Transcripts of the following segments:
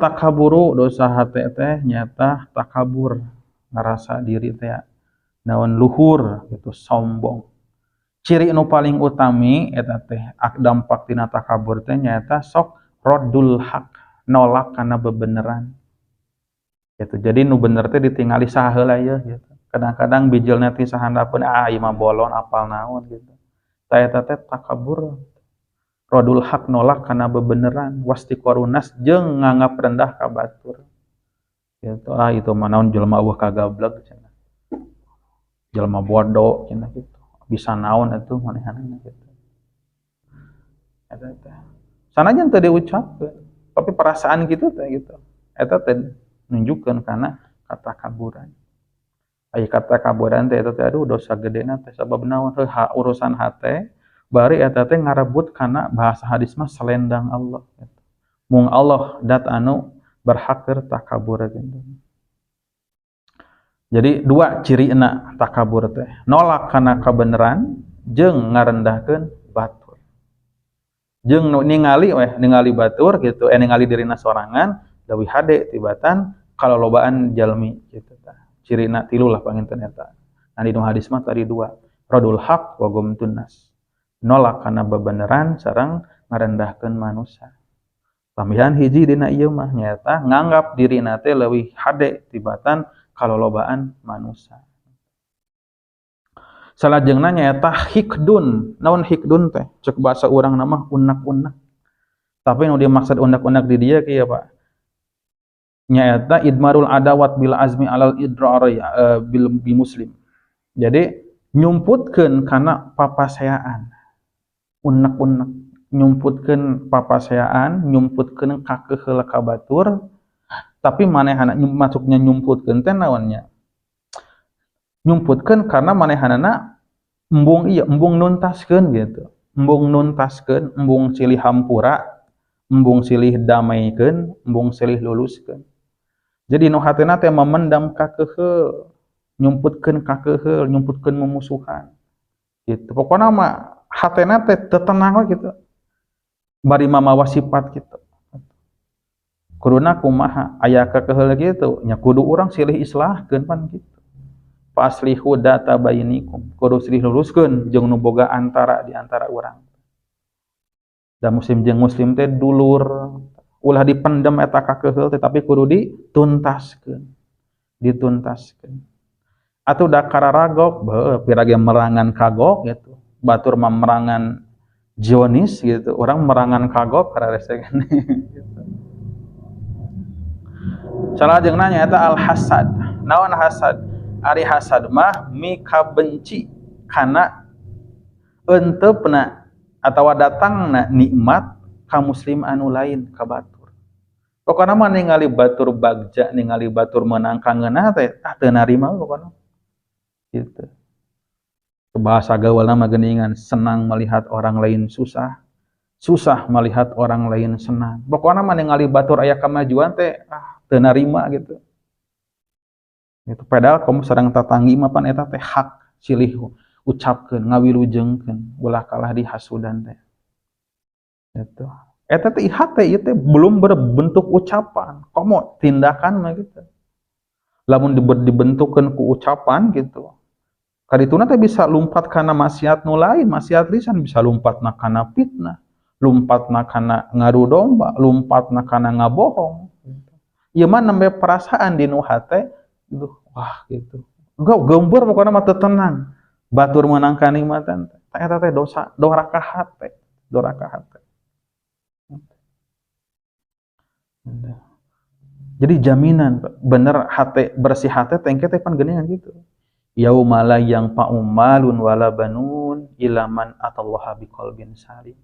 At-takaburu dosa hate teh nyata takabur, ngerasa diri teh naon luhur gitu, sombong. Ciri nu paling utami eta teh dampak tina takabur teh nyata sok rodul haq, nolak kana bebeneran. Gitu. Jadi nu bener teh ditingali saha heula yeuh gitu. Kadang-kadang bijilna ti sahandapeun ah ieu mah bolon apal naon gitu. Tah eta teh takabur. Rodul haq nolak kana bebeneran, wastiqarunas jeung nganggap rendah ka batur. Gitu. Ah itu mah naon jelema eueuh kagableg cenah. Jelema bodoh cenah gitu. Bisa naon atuh manehanna gitu. Eta teh. Sanajan teu diucapkeun, tapi perasaan gitu teh gitu. Eta teh nunjukkeun kana katakaburan. Aya katakaburan teh eta teh aduh dosa gedena teh sabab naon heuh urusan hate bari eta teh ngarebut kana bahasa hadis mah selendang Allah gitu. Mung Allah dat anu berhak keur takabur gitu. Jadi dua cirina takabur teh, nolak kana kabeneran jeung ngarendahkeun batur. Jeung nu ningali weh, ningali batur gitu, ningali dirina sorangan leuwih hade tibatan kalolobaan jalmi gitu tah. Cirina tilu lah panginten eta. Nah di hadis mah tadi dua, radul haq wa gumtun nas. Nolak kana bebeneran sareng ngarendahkeun manusia. Tambihan hiji dina ieu mah nyaeta nganggap dirina teh leuwih hade tibatan kalolobaan manusia. Salajengna nyaeta hikdun. Naon hikdun teh? Cek bahasa urang nama unak-unak. Tapi nu dimaksud unak-unak di dieu kieu Pak. Nyaeta idmarul adawat bil azmi alal idrari bil bi muslim. Jadi nyumputkeun kana papaseaan. Unek-unek nyumputkeun papaseaan, nyumputkeun kakeheul ka batur, tapi manehana masuknya nyumputkeun teh naonnya? Nyumputkeun karena manehanana embung ieu, embung nuntaskeun gitu. Embung nuntaskeun, embung silih hampura, embung silih damaikeun, embung silih luluskeun. Jadi nu hatena teh memendam kakeheul, nyumputkeun kakeheul, nyumputkeun memusuhan. Gitu. Pokona mah hatena teh teu tenang we gitu. Bari mamawa sifat gitu. Kuduna kumaha aya kakeheul gitu, nya kudu urang silih islahkeun pan gitu. Faslihu data bainikum, kudu silih luluskeun jeung nu boga antara di antara urang. Da muslim jeung muslim teh dulur, ulah dipendem eta kakeheul teh tapi kudu dituntaskeun. Dituntaskeun. Atuh da kararagok, beuh pirage merangan kagok gitu. Batur mah merangan Zionis gitu, orang merangan kagok kararese gitu. Salajengna nyaeta al hasad. Naon hasad? Ari hasad mah mikabenci kana enteupna atawa datangna nikmat ka muslim anu lain ka batur. Pokona mah ningali batur bagja, ningali batur meunang kangeunah teh tah teu narima pokona. Gitu. Bahasa gaulna mah geuningan senang melihat orang lain susah, susah melihat orang lain senang. Pokona mah ningali batur aya kamajuan teh ah teu narima gitu. Gitu padahal kamu sareng tatanggi mah pan eta teh hak silih ucapkeun ngawilujengkeun ulah kalah dihasudan teh. Gitu. Eta teh hate ieu teh belum berbentuk ucapan, komo tindakan mah gitu. Lamun dibentukkeun ku ucapan gitu. Kadituna teh bisa lumpat kana maksiat nu lain, maksiat lisan bisa lumpatna kana fitnah, lumpatna kana ngadu domba, lumpatna kana ngabohong. Ieu mah nembe perasaan di nu hate gitu, wah gitu. Enggak gembur pokona mah teu tenang. Batur meunang kanikmatan teh. Tah eta teh dosa, doraka hate, doraka hate. Jadi jaminan bener hate bersih hate teh engke teh pan geuningan gitu. Yauma la yanfa'u malun wala banun illa man atallaha biqalbin salim.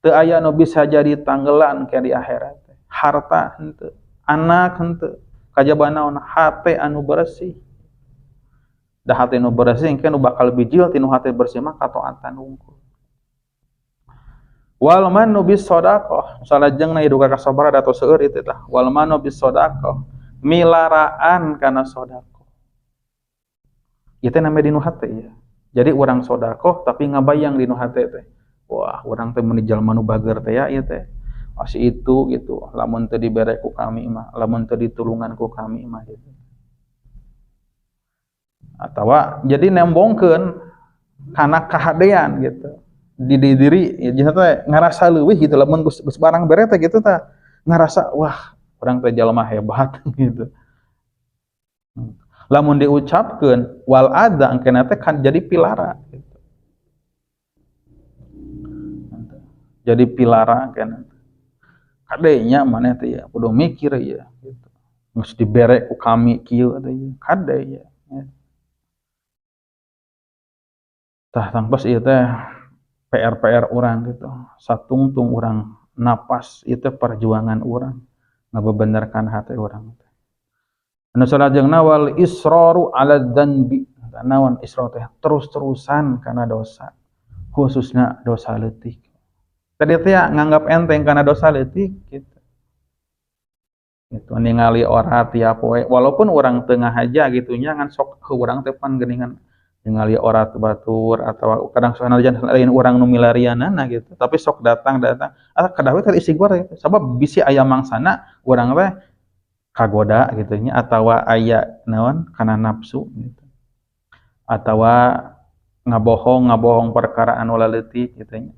Teu aya nu bisa jadi tanggelan ke di akhirat teh. Harta henteu, anak henteu, kajaba naon hate anu bersih. Da hate nu bersih engke nu bakal bijil tinu hate bersih mah kataatan wungkul. Wal mannu bis sadaqah, salajengna ieu duka kasabaran atau seueur ieu teh tah. Wal mannu bis sadaqah, milaraan kana sedekah. Ieu teh namanya dinu hate ya. Jadi urang sedekah tapi ngabayang dinu hate teh. Wah, urang teh meuni jalma nu bager teh ya ieu teh. Masih itu gitu, lamun teu dibere ku kami mah, lamun teu ditulungan ku kami mah gitu. Atawa jadi nembongkeun kana kahadean gitu. Di diri ya teh ngarasa leuwih gitu, lamun geus barang bere teh gitu tah, ngarasa wah urang teh jalma hebat gitu. Lamun diucapkeun wal adza engkena teh kan jadi pilara gitu. Jadi pilara engkena. Kadenya maneh teh ya kudu mikir ya gitu. Geus dibere ku kami kieu teh ya kade ya. Tah tangtos ieu teh PR-PR urang gitu. Satungtung urang napas ieu teh perjuangan urang ngabebenerkan hate urang teh. Anu salajengna wal israru ala dzanbi. Naon israr teh? Terus-terusan kana dosa, khususna dosa leutik. Tadi teh ya nganggap enteng kana dosa leutik gitu. Gitu ningali ora tiap poe walaupun urang teu ngahaja gitu nya ngan sok urang teh pan geuningan ningali ora batur atau kadang sanajan lain urang nu milarianana gitu, tapi sok datang-datang ah kedah we teh istighfar gitu. Sabab bisi aya mangsana urang teh kagoda gitu nya atawa aya naon kana nafsu gitu. Atawa ngabohong perkara anu laleutik gitu nya.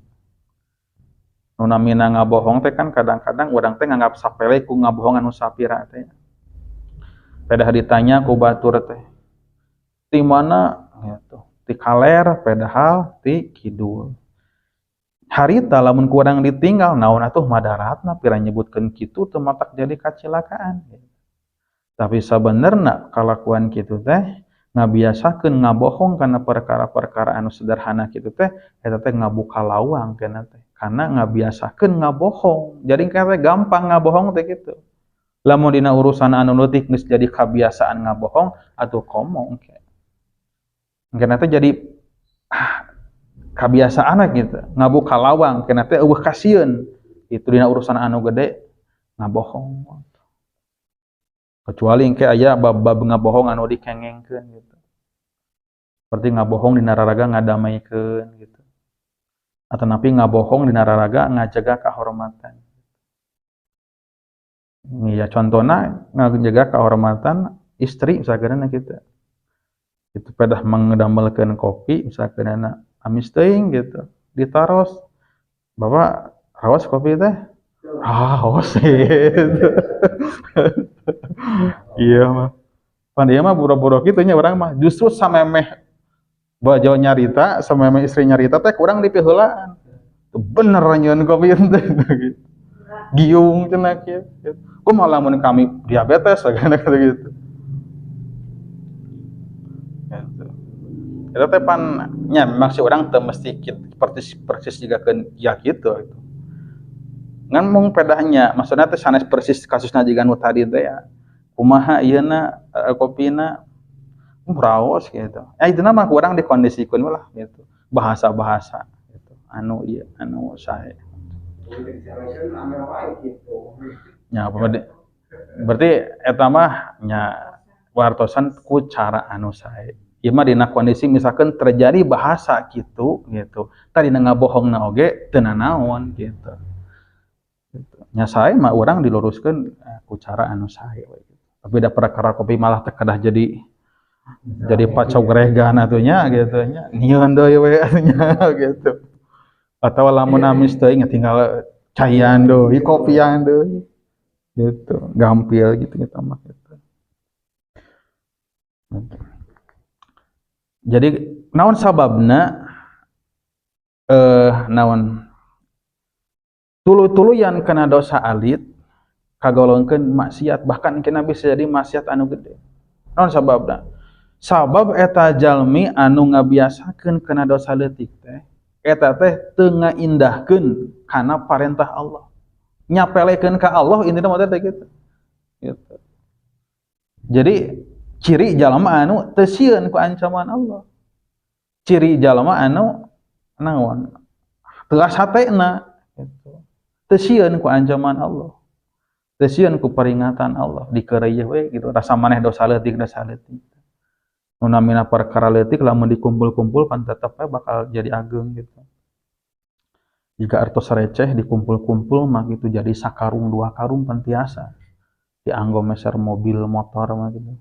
Nu namina ngabohong teh kan kadang-kadang urang teh nganggap sapele ku ngabohong anu sapira teh. Pedah ditanya ku batur teh. Ti mana gitu. Ti kaler pedahal ti kidul. Harita lamun kurang ditinggal naon atuh madaratna pira nyebutkeun kitu teu matak jadi kacilakaan. Tapi sabenerna kalakuan kitu teh ngabiasakeun ngabohong kana perkara-perkara anu sederhana kitu teh eta teh ngabuka lawang kana teh. Karena ngabiasakeun ngabohong. Jadi kana teh gampang ngabohong teh kitu. Lamun dina urusan anu leutik geus jadi kabiasaan ngabohong atuh komo engke. Engke teh jadi kabiasaan gitu, ngabuka lawang kena teh eueuh kasieun. Itu dina urusan anu gede ngabohong. Kecuali engke aya bab-bab ngabohong anu dikengengkeun gitu. Seperti ngabohong dina raraga ngadamaikeun gitu. Atau napi ngabohong dina raraga ngajaga kahormatan. Ya contohna ngajaga kehormatan istri misalkan kita. Itu pedah mengedamelkeun kopi misalkan amis teuing gitu. Ditaros, "Bapak raos kopi teh?" "Raos." Gitu. Iya mah. Pan ieu mah boro-boro kitu nya urang mah justru samemeh bajo nyarita, samemeh istri nyarita teh kurang dipiheulaan. Bener nyieun kopi teh gitu. Giung cenah kieu. Kumaha lamun kami diabetes sagana gitu. Gitu. Eta teh pan nya memang si urang teu mesti persis persis jigakeun ya kitu gitu. Ngan mung pedahnya, maksudna teh sanes persis kasusna jiga nu tadi teh ya. Kumaha ieuna kopina raos gitu. Ya itu mah kurang dikondisikeun lah gitu. Bahasa-bahasa gitu. Anu ieu anu sae. Nya berarti eta mah nya wartosan ku cara anu sae. Ieu mah dina kondisi misalkan terjadi bahasa kitu gitu. Tadina ngabohongna oge teu nanaon gitu. Gitu. Nya sae mah urang diluruskeun ku cara anu sae we gitu. Tapi da perkara kopi malah teh kedah jadi pacogregan atuh nya gitu nya. Nyieun deui we atuh nya gitu. Atawa lamun amis teuing tinggal caian deui, kopian deui. Gitu, gampil gitu kita mah gitu. Jadi naon sababna naon tuluy-tuluyan kana dosa alit kagolongkeun maksiat, bahkan kena bisa jadi maksiat anu gede. Naon sababna? Sabab eta jalmi anu ngabiasakeun kana dosa leutik teh eta teh teu ngaindahkeun kana parentah Allah. Nyapelekeun ka Allah intina mah teh kitu. Gitu. Jadi ciri jalma anu teu sieun ku ancaman Allah. Ciri jalma anu naon? Teu hatena gitu. Teu sieun ku ancaman Allah. Teu sieun ku peringatan Allah, dikeureuy we gitu rasa maneh dosa leutik dosa leutik. Nu namina perkara leutik lamun dikumpul-kumpul pan tetep we bakal jadi ageng gitu. Jika artos receh dikumpul-kumpul mah gitu, jadi sakarung dua karung pan tiasa dianggo meser mobil motor mah gitu.